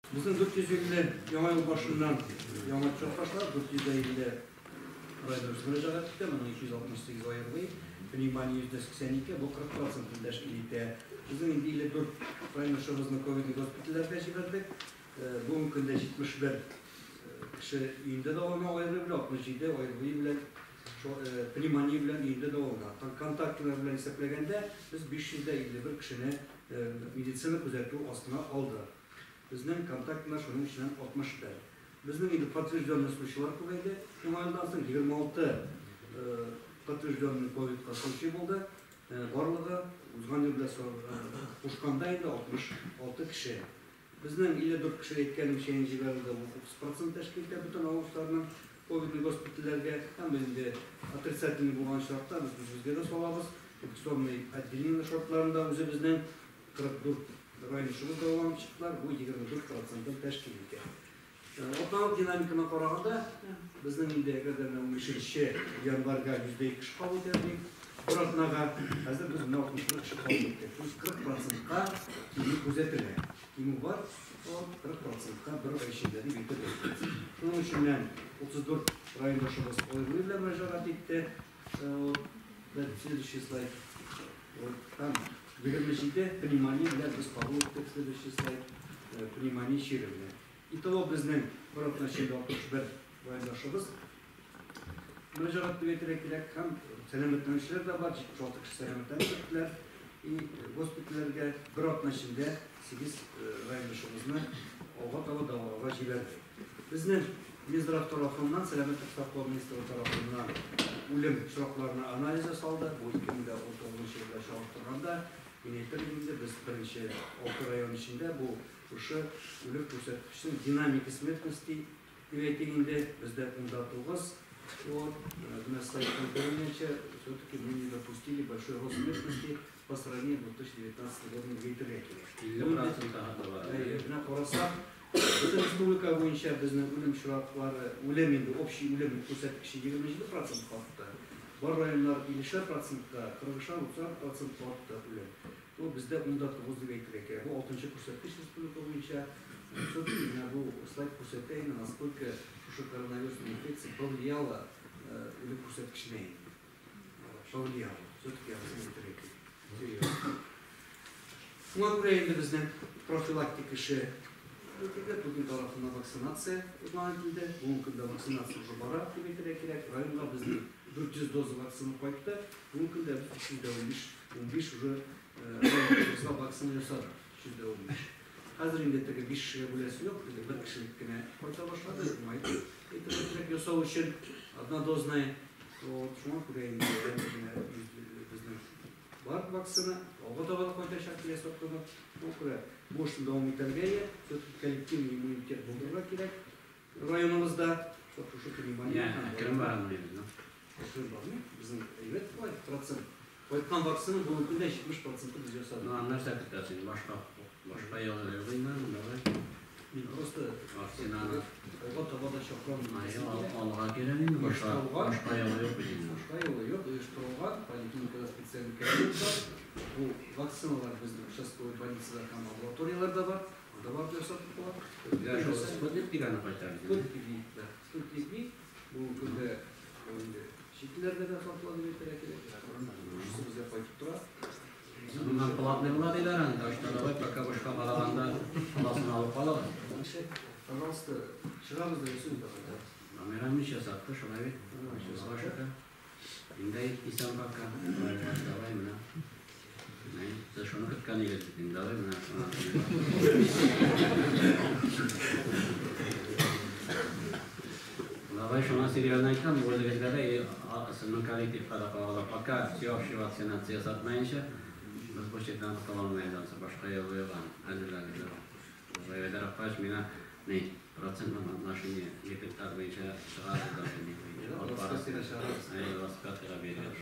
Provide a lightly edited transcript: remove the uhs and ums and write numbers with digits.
Безнең 450 яңа ел башыннан яңа чоркашлар, 450 районыбыз мөрәҗәгать итте, моның 268 АРВИ, пневмония 82, бу 40% тәшкил итә. Безнең инде 54 райондашыбызны ковидный госпитальләргә җибәрдек. Бүгенге көндә 71 кеше өендә дәвалана АРВИ белән, 67 АРВИ белән, пневмония белән өендә дәвалана. Контактлар белән исәпләгәндә, без 551 кешене медицина күзәтү астына алдык. Безнең контактлар шуның эченнән 61. Безнең инде подтвержденный случайлар күбәйде. Яңа елдан соң 26 подтвержденный ковидка случай булды. Барлыгы узган ел белән кушканда инде 66 кеше. Безнең 54 кеше әйткәнемчә инде җибәрелде, бу 30% тәшкил итә бөтен авыручыларның ковидный госпитальләргә. Һәм инде отрицательный булган очракта без үзебезгә дә салабыз. Инфекционный отделение шартларында үзебезнең 44 районышыбыз дәваланып чыктылар, бу 24% тәшкил итә. Атналык динамиканы караганда, безнең инде әгәр дә менә 15 январьга 102 кеше кабул итә идек, бер атнага хәзер без менә 61 кеше кабул иттек. То есть 40%-ка кимү күзәтелә. Кимү бар, 40%-ка бер ай эчендә дип әйтергә кирәк. Шуның эченнән 34 райондашыбыз ОРВИ белән мөрәҗәгать итте. Следующий слайд. Вот там 27 пневмония белән без кабул иттек, следующий слайд, пневмония чире белән. Итого безнең бер атна эчендә 61 райондашыбыз мөрәҗәгать дип әйтергә кирәк, һәм сәламәтләнүчеләр дә бар, 76 кеше сәламәтләнеп киттеләр. И госпитальләргә бер атна эчендә 8 райондашыбызны алга таба дәвалауга җибәрдек. Безнең Минздрав тарафыннан, сәламәтлек саклау министрлыгы тарафыннан үлем очракларына анализ ясалды. Бу 2019 елда чагыштырганда, мин әйтер идем инде, без беренче 6 район эчендә бу шушы үлем күрсәткеченең динамика смертности дип әйтик инде, бездә 19. Вот, менә слайдтан күренгәнчә, все-таки мы не допустили большой рост смертности по сравнению с 2019 годом дип әйтергә кирәк. 50% бар. Менә карасак, бөтен республика буенча безнең үлем очраклары, үлем инде, общий үлем күрсәткече 27% артты. Бар районнар 50%-ка, 40-30% артты үлем. Бу бездә 19 дип әйтергә кирәк. Бу 6-нчы күрсәткеч республика буенча. Все-таки менә бу слайд күрсәтә инде, насколько шушы коронавирусная инфекция повлияла үлем күрсәткеченә инде. Повлияла. Все-таки әйтергә кирәк. Серьезно. Шуңа күрә инде безнең профилактик эше Путин тарафыннан вакцинация игълан ителде. Бүгенге көндә вакцинация уже бара дип әйтергә кирәк. Районга безнең 400 доза вакцина кайтты. Бүгенге көндә без 315 уже районыбызга вакцина ясадык. 315. Хәзер инде теге 5 кешегә бүләсе юк, теге бер кешелек кенә кайта башлады. Уңай әйтергә кирәк ясау өчен однодозная. Вот, шуңа күрә инде безнең бар вакцина, алга таба да кайтачак киләсе атнада. Шуңа күрә бу эшне дәвам итәргә, все-таки коллективный иммунитет булдырырга кирәк районыбызда, чтоб шушы пневмония. Әкрен барамы безнең? Әкрен бармый. Безнең әйбәт болай процент. Кайткан вакцина бүгенге көндә 70% без ясадык. Ну, нәрсә көтәсең? Башка юлы юк инде, давай. Мин просто вакцинаны алга таба да чакырам. Алга кирәк инде, башка юлы юк бит инде. Башка юлы юк, оештырылган поликлиникада специаль кабинет бар. Бу вакциналар безнең участковый больницада һәм лабораторияләрдә бар. Анда барып ясатып була. Я шул Спутник дигәнне кайтарып. Спутник V, да. Спутник V бүгенге көндә инде чит илләрдә дә сатыла дип әйтергә кирәк. Шусы безгә кайтып тора. Моннан платный була диләр аны, так что давай пока башка караганда аласын алып калабыз. Пожалуйста, чыгабыз да ясыйбыз да кайтабыз. Номерам ничә сатты, шулай бит? Аллага шөкер. Инде исән пока. Давай менә. Сез шуны көткән идегез бит инде, давай менә. Давай шуңа серьезно әйтәм, үзегезгә дә, сезнең коллективка да кагыла. Пока всеобщий вакцинация ясатмаенча, без бу чирдән котыла алмыйбыз, башка юлы юк аның. Әзерләнегез. Айдар Апаевич миңа ни процентном отношении липидлар буенча чыгарды. 25-га чыгарабыз. 25-га бирә.